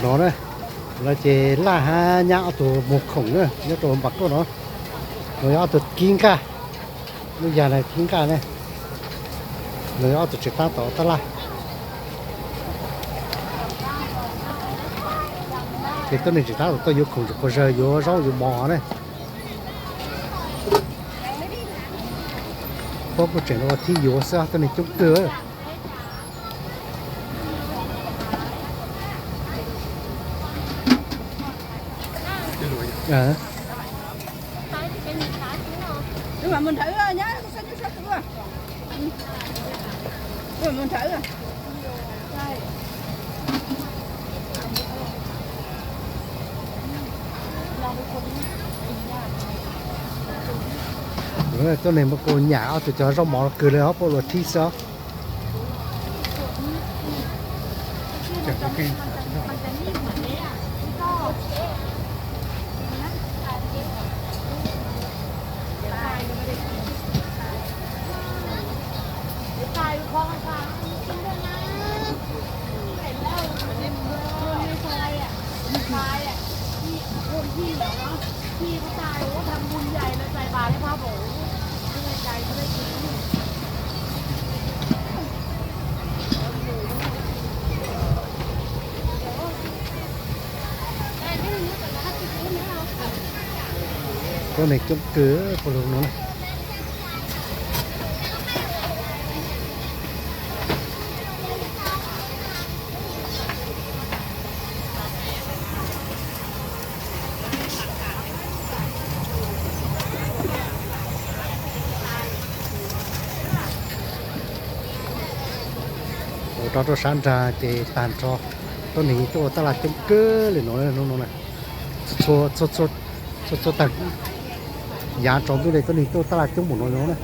No na, lawv ces laj hab nyab ob tug muag khoom na nyob rau npam kauj no. No yog ob tug kib nqaj, lub yag na kib nqaj ne. No yog ob tug tseem tab tom tab laj. Ces tuab neeg tseem tab tom tuaj yuav khoom rau quas zawg yuav zaub yuav mov ne. Puab kuj tseem ua thib yuav xwb, tuab neeg coob kawg. Tuab neeg muaj kuj nyam ob tug cov zaub mov kawg li os, puab luag thib xwb os. Tuab neeg coob kawg puag lug no na. Ua rov rau sab nrag ces tag nrho, tuab neeg tuaj ua taj laj coob kawg li no, hnub no na. Txhua txhua tag, yav tsaus ntuj li tuab neeg tuaj ua taj laj coob npaum no no na.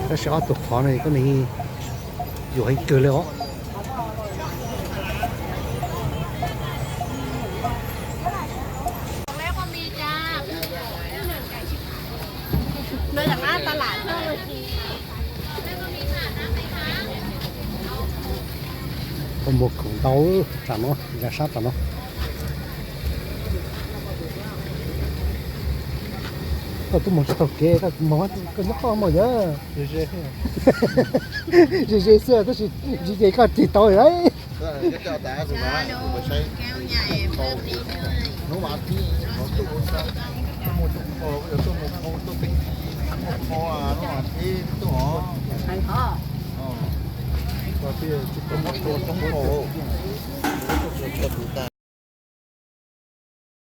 Tab sis ob tug qhov no tuab neeg yuam heev kawg li os. Koj muag khoom ntau tsam no, yav sab tom no. Koj twb moog tsis taug kev, koj moog koj nyob qhov muag yog ze ze xwb tab sis tsis ces koj ceg tau lawm.